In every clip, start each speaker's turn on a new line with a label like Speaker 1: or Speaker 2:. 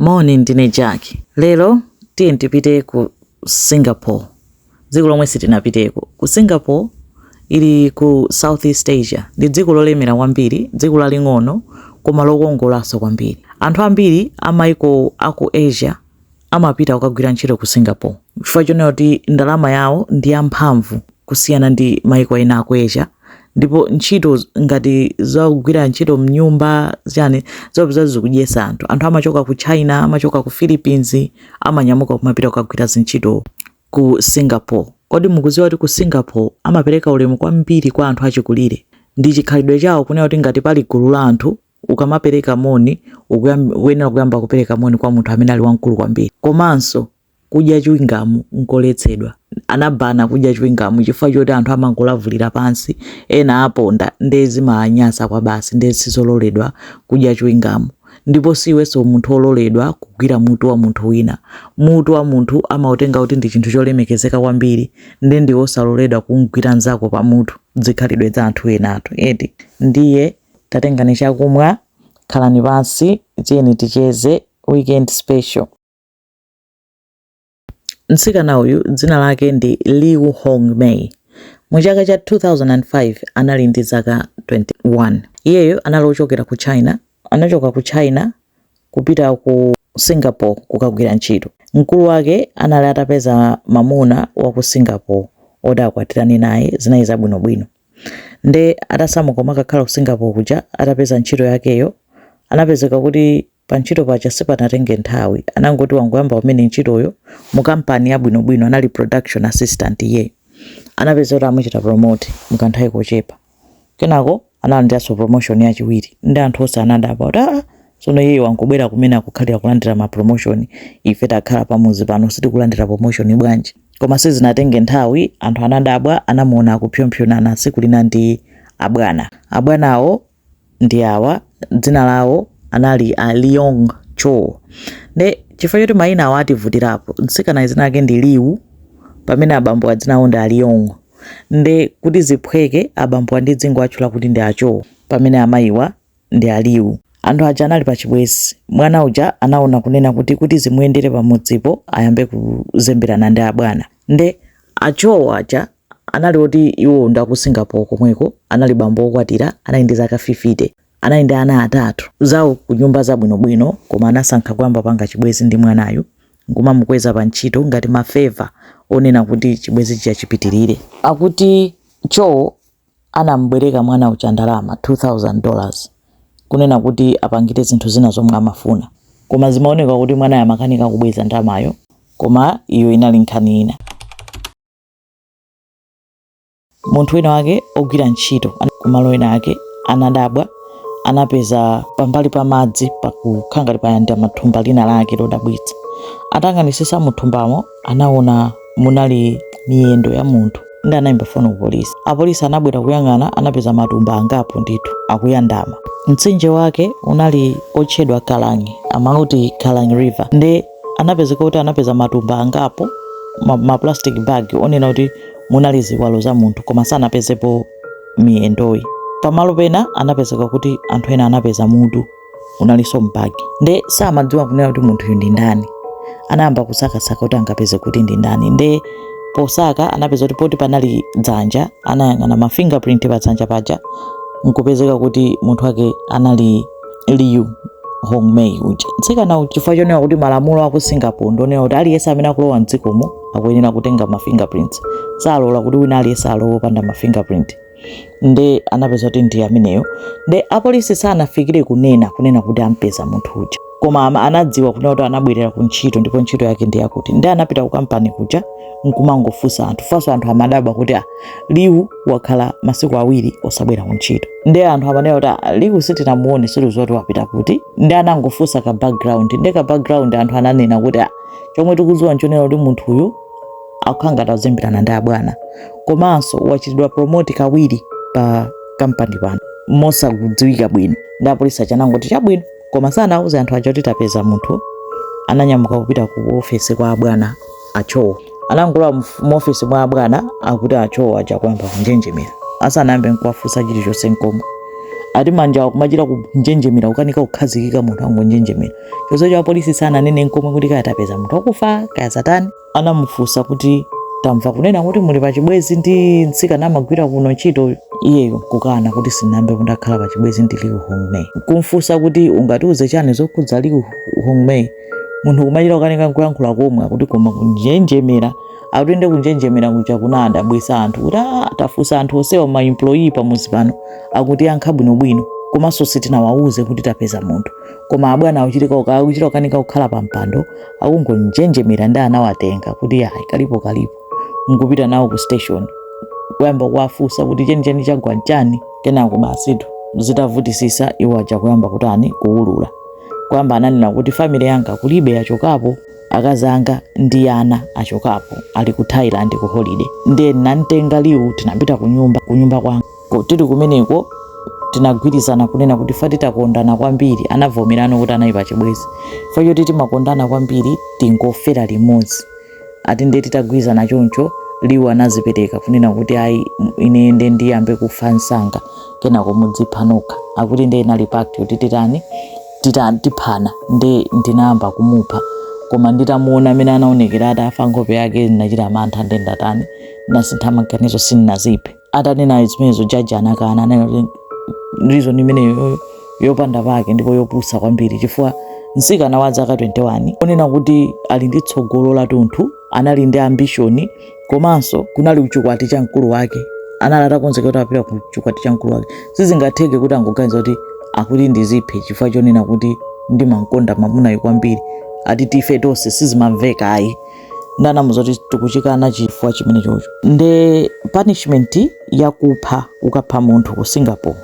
Speaker 1: Moni, ndine Jack. Lero tiye tipite ku Singapore, dziko lomwe sitinapiteko. Ku Singapore ili ku Southeast Asia, ndi dziko lolemera kwambiri, dziko laling'ono koma lokongolanso kwambiri. Anthu ambiri amaiko aku Asia amapita kukagwira ntchito ku Singapore chifukwa chonena kuti ndalama yawo ndi yamphamvu kusiyana ndi maiko ena aku Asia, ndipo ntchito ngati zogwira ntchito mnyumba chani zopeza zikudyesa anthu. Anthu amachoka ku China, amachoka ku Philippines, amanyamuka kumapita kukagwira zintchito ku Singapore. Kodi mukudziwa kuti ku Singapore amapereka ulemu kwambiri kwa anthu achikulire? Ndi chikhalidwe chawo kunena kuti ngati pali gulu la anthu, ukamapereka moni ukuyenera kuyamba kupereka moni kwa munthu amene ali wamkulu kwambiri. Komanso kudya chewing-gum nkoletsedwa. Anabana kudya chewing-gum chifukwa choti anthu amangolavulira pansi, ena aponda, nde zimanyasa kwa basi. Nde sizololedwa kudya chewing-gum. Ndipo siwenso munthu wololedwa kugwira mutu wa munthu wina. Mutu wa munthu amautenga kuti ndi chinthu cholemekezeka kwambiri, nde ndi wosaloledwa kumgwira mnzako pamutu. Zikhalidwe za anthu enatu eti. Ndiye tatengani chakumwa, khalani pansi, tiyeni ticheze weekend special. Mtsikana uyu dzina lake ndi Liu Hong Mei. Mu chaka cha 2005 anali ndi zaka 21. Iyeyo anali ochokera ku China. Anachoka ku China kupita ku Singapore kukagwira ntchito. Mkulu wake anali atapeza mamuna wa ku Singapore oti akwatirane naye, zinali zabwinobwino. Nde atasamuka kumakakhala ku Singapore kuja, atapeza ntchito yakeyo, anapezeka kuti pa ntchito paja sipanatenge nthawi, anangoti wangoyamba kumene ntchitoyo mu kampani yabwinobwino, anali production assistant iyeyo. Anapeza kuti amuchita promote mukanthawi kochepa. Kenako analandiranso promotion yachiwiri, ndi anthu onse anadabwa kuti, "Aa, tsono iyeyo wangobwera kumene akukhalira kulandira ma promotion, ife takhala pamuzi pano sitikulandira promotion bwanji?" Koma sizinatenge nthawi, anthu anadabwa, anamuona akupsompsonana tsiku lina ndi abwana. Abwanawo ndi awa, dzina lawo anali a Leong Choo. Nde chifukwa choti mayina awo ativutirapo, mtsikana dzina lake ndi Liu, pamene abambo adzina awo ndi a Leong. Nde kuti ziphweke, abambo ndidzingoatchula kuti ndi a Choo, pamene amayiwa ndi a Liu. Anthu aja anali pa chibwenzi. Mwana uja anaona kunena kuti zimuyendere pamudzipo ayambe kuzemberana ndi abwana. Nde a Choo aja anali oti iwo ndi aku Singapore komweko, anali bambo okwatira, anali ndi zaka 50, anali ndi ana atatu, zawo ku nyumba zabwinobwino, koma anasankha kuyamba panga chibwenzi ndi mwanayu nkumamukweza pa ntchito ngati ma favour onena kuti chibwenzi chija chipitirire. Akuti Choo anamubwereka mwana uja ndalama $2000 kunena kuti apangire zinthu zina zomwe amafuna, koma zimaoneka kuti mwanayo amakanika kubweza ndalamayo, koma iyo inali nkhani ina. Munthu wina wake ogwira ntchito kumalo ena ake anadabwa, anapeza pambali pa madzi pakukhala ngati payandama thumba lina lake lodabwitsa. Atayang'anitsitsa muthumbamo, anaona munali miyendo ya munthu, ndi anayimba foni ku polisi. Apolisi anabwera kuyang'ana, anapeza matumba angapo ndithu akuyandama. Mtsinje wake unali otchedwa Kallang, amauti Kallang River. Ndi anapezeka kuti anapeza matumba angapo, ma plastic bag onena kuti munali ziwalo za munthu, koma sanapezepo miyendoyi. Pamalo pena anapezeka kuti anthu ena anapeza mutu unalinso m'bagi, nde samadziwa kunena kuti munthuyu ndi ndani. Anayamba kusakasaka kuti angapeze kuti ndi ndani. Nde posaka anapeza kuti poti panali dzanja, anayang'ana ma fingerprint pa dzanja paja, nkupezeka kuti munthu wake anali Liu Hongmei uja, mtsikana uja, chifukwa chonena kuti malamulo aku Singapore ndionena kuti aliyense amene akulowa mdzikomo akuyenera kutenga ma fingerprints, salola kuti wina aliyense alowe opanda ma fingerprint. Nde anapeza kuti ndi ameneyo. Nde apolisi sanafikire kunena kuti ampeza munthu uja, koma anadziwa kunena kuti anabwerera ku ntchito ndipo ntchito yake ndi yakuti. Nde anapita ku kampani kuja nkumangofunsa anthu faso. Anthu amadabwa kuti, "Ah, Liu wakhala masiku 2 osabwera ku ntchito." Nde anthu amanena kuti, "Ah, Liu sitinamuone, sitidziwa kuti wapita kuti." Nde anangofunsa ka background. Nde ka background anthu ananena kuti, "Ah, chomwe tikudziwa nchonena kuti munthuyu akukhala ngati azemberana ndi abwana, komanso wachitidwa promote kawiri pa kampani pano mosakudziwika bwino." Ndi apolisi aja anangoti chabwino, koma sanauze anthu aja kuti tapeza munthu. Ananyamuka kupita ku ofesi kwa abwana a Choo. Anangolowa mu ofesi mwa abwana, akuti a Choo aja kuyamba kunjenjemera asanayambe nkuwafunsa chilichonse nkomwe. Ati manja akumachita kunjenjemera, kukanika kukhazikika, munthu angonjenjemera. Chonsecho apolisi sananene nkomwe kuti kaya tapeza munthu wakufa, kaya zatani. Anamufunsa kuti, "Tamva kunena kuti muli pachibwezi ndi mtsikana amagwira kuno ntchito." Iyeyo nkukana kuti, "Sinambe ndakhala pachibwezi ndi Liu Hongmei." Kumfunsa kuti, "Ungatiuze chani zokhudza Liu Hongmei?" Munthu kumachita kukanika nkuyankhula komwe, akuti koma kunjenjemera. Akuti nde kunjenjemera kuja kunadabwisa anthu kuti, "Ah, tafunsa anthu onsewa, ma employee pamuzi pano, akutiyankha bwinobwino, komanso sitinawauze kuti tapeza munthu, koma abwana akuchita kukanika kukhala pa mpando, akungonjenjemera." Ndi anawatenga kuti ayi, kalipo kalipo, nkupita nawo ku station, kuyamba kuwafunsa kuti chenicheni chagwa nchani. Kenako basitu, zitavutisisa, iwo aja kuyamba kutani? Kuwulula. Kuyamba ananena kuti, "Family yanga kulibe, yachokapo. Akazi anga ndi ana achokapo, ali ku Thailand ku holiday. Ndiye nantenga Liu, tinapita kunyumba kwanga. Tili kumeneko tinagwirizana kunena kuti fa titakondana kwambiri." Anavomerano kuti anali pachibwezi. "Fa choti timakondana kwambiri, tingofera limodzi." Ati ndiye titagwirizana choncho, Liu anazipereka kunena kuti, "Ayi, ine nde ndiyambe kufa msanga, kenako mudzipha nokha." Akuti ndiye inali pact kuti titani, tiphana. "Nde ndinayamba kumupha, koma nditamuona amene anaonekera atafa, nkhope yake, ndinachita mantha. Nde ndatani? Ndasintha maganizo, sindinaziphe." Atanena zimenezo, jaji anakana. Anena kuti reason imeneyo yopanda pake ndipo yopusa kwambiri, chifukwa mtsikana wa zaka 21 onena kuti ali ndi tsogolo lathunthu, anali ndi ambition, komanso kunali kuchikwati cha mkulu wake, anali atakonzeka kuti apita ku chikwati cha mkulu wake. Sizingatheke kuti angoganiza kuti akuti ndiziphe chifukwa chonena kuti ndimamkonda mamunayo kwambiri, ati tife tonse, sizimamveka ayi. Ndanamuza kuti tikuchikana chifukwa chimene chocho. Nde punishment yakupha, ukapha munthu ku Singapore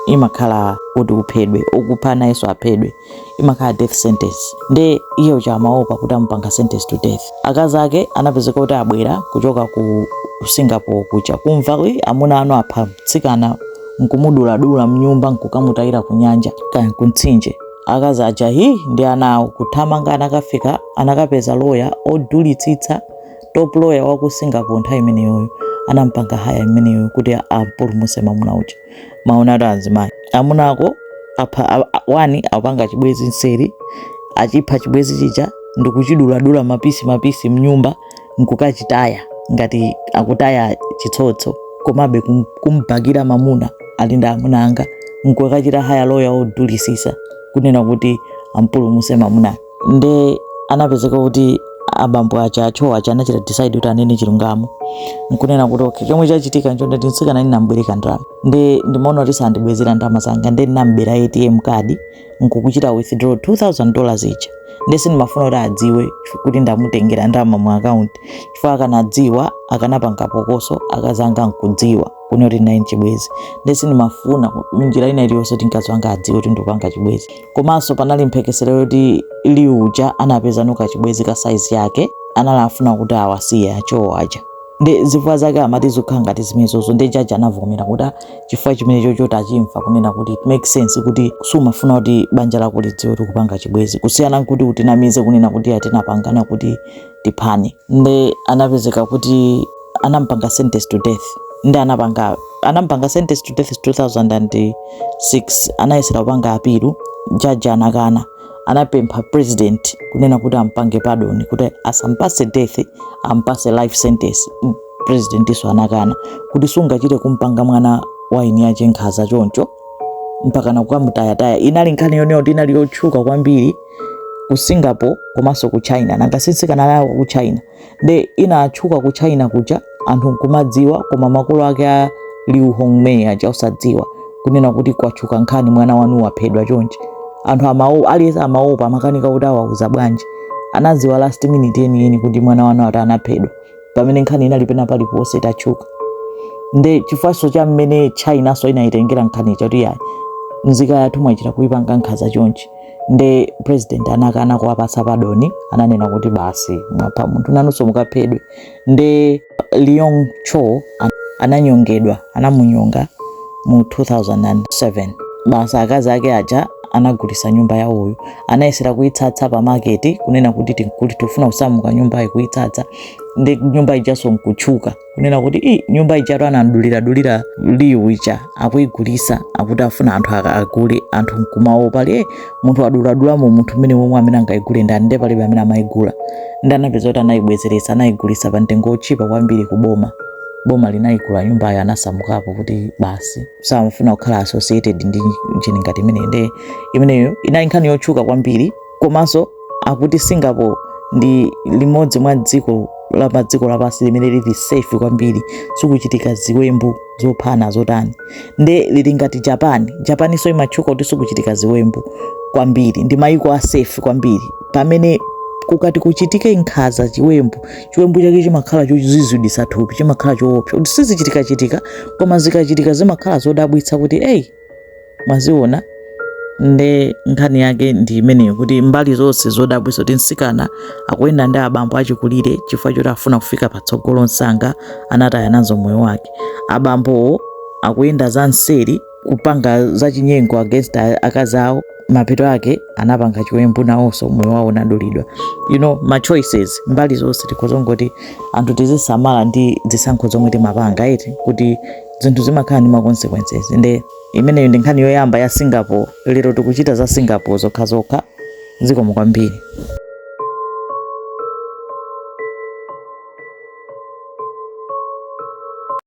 Speaker 1: imakhala kuti uphedwe, okupha nayenso aphedwe, imakhala death sentence. Nde iye uja amaopa kuti amupanga sentence to death. Akazi ake anapezeka kuti abwera kuchoka ku Singapore kuja, kumva kuti amuna anu apha mtsikana nkumuduladula mnyumba nkukamutayira ku nyanja kaya kumtsinje. Akazi aja hi ndi ana awo kuthamanga, anakafika, anakapeza lawyer odulitsitsa, top lawyer wa ku Singapore nthawi imeneyoyo. Anampanga hire imeneyo kuti ampulumuse mamuna uja. Maona ati azimayi, amunako apha wani, apanga chibwezi nseri, achipha chibwezi chija ndikuchiduladula mapisi mapisi mnyumba nkukachitaya ngati akutaya chitsotso, komabe kumbakira mamuna ali ndi amuna anga, nkukachita hire lawyer odulisisa kunena kuti ampulumuse mamuna. Nde anapezeka kuti abambo aja, acho aja, anachita decide kuti anene chilungamo nkunena kuti, "Okay, chomwe chachitika nchoti mtsikana ndinambwereka ndalama, nde ndimaona kuti sandibwezera ndalama zanga, nde ndinambera ATM card nkukuchita withdraw $2000 ija. Nde sindimafuna kuti adziwe kuti ndamutengera ndalama mu account, chifukwa akanadziwa akanapanga pokoso, akazi anga nkudziwa kunena kuti ndinali chibwezi. Nde sindimafuna munjira ina iliyonse kuti mkazi wanga adziwe kuti ndikupanga chibwezi." Komanso panali mphekesera yoti Liu uja anapeza nuka chibwezi ka size yake, anali afuna kuti awasiye achowo aja. Ndi zifukwa zake amati zikukhala ngati zimenezozo. Ndi jaji anavomera kuti, "Ah, chifukwa chimene chocho tachimva, kunena kuti it makes sense kuti sumafuna kuti banja lako lidziwe kuti kupanga chibwezi, kusiyana nkuti utinamize kunena kuti atinapangana kuti tiphane." Nde anapezeka kuti anampanga sentence to death. Ndi anampanga sentence to death 2006. Anayesera kupanga appeal, jaji anakana. Anapempha president kunena kuti ampange pardon, kuti asampase death, ampase life sentence. President iso anakana kuti sungachite kumpanga mwana wa eni yache nkhanza choncho mpaka nakukamutayataya. Inali nkhani yoneyo kuti inali yotchuka kwambiri ku Singapore komanso ku China. Nanga mtsikana nawo ku China, nde inatchuka ku China kuja, anthu nkumadziwa, koma makolo ake a Liu Hongmei aja osadziwa kunena kuti kwatchuka nkhani, mwana wanu waphedwa chonchi. Anthu amaopa, aliyense amaopa, amakanika kuti awauza bwanji. Anadziwa last minute yeniyeni kuti mwana wanu ati anaphedwa, pamene nkhani inali pena paliponse itatchuka. Nde chifukwaso cha mmene China so inayitengera nkhani choti yayi, nzika yathu mwachita kuipanga nkhanza chonchi, nde president anakana kuwapatsa pardon. Ananena kuti basi, mwapha munthu, nanunso mukaphedwe. Nde Leong Cho ananyongedwa, anamunyonga mu 2007 basi. Akazi ake aja Anagulisa nyumba yawoyo, anayesera kuitsatsa pa market, kunena kuti tikuti tifuna kusamuka nyumbayi, kuitsatsa ndi nyumba ijaso nkutchuka, kunena kuti i nyumba ijatu anadulira-dulira Liu ija akuyigulisa, akuti afuna anthu agule. Anthu nkumaopa li munthu aduladulamo, munthu mmene momwe amene angayigule ndani? Nde palibe amene amayigula. Ndi anapeza kuti anayibwezeretsa, anayigulisa pa mtengo otchipa kwambiri ku boma. Boma linayigula nyumbayo, anasamukapo kuti basi, samafuna kukhala associated ndi njini ngati imeneyo. Nde imeneyo inali nkhani yotchuka kwambiri. Komanso akuti Singapore ndi limodzi mwa dziko la pa dziko lapansi limene lili safe kwambiri, sikuchitika ziwembu zophana zotani. Nde lili ngati Japan. Japaninso imatchuka kuti sikuchitika ziwembu kwambiri, ndi mayiko a safe kwambiri. Pamene kukati kuchitike nkhanza, chiwembu, chiwembu chake chimakhala chozizwitsa thupi, chimakhala choopsa kuti sizichitikachitika, koma zikachitika zimakhala zodabwitsa kuti eyi, mwaziona. Nde nkhani yake ndi imeneyo, kuti mbali zonse zodabwitsa, kuti mtsikana akuyenda ndi abambo achikulire chifukwa choti afuna kufika patsogolo msanga, anataya nazo moyo wake. Abambowo akuyenda za mseri, kupanga zachinyengo against akazi awo, mapeto ake anapanga chiwembu nawonso, moyo wawo unadulidwa. Ma choices mbali zonse, tikhozongoti anthu tizisamala ndi zisankho zomwe timapanga eti, kuti zinthu zimakhala ndi ma consequences. Nde imeneyo ndi nkhani yoyamba ya Singapore. Lero tikuchita za Singapore zokhazokha. Zikomo kwambiri.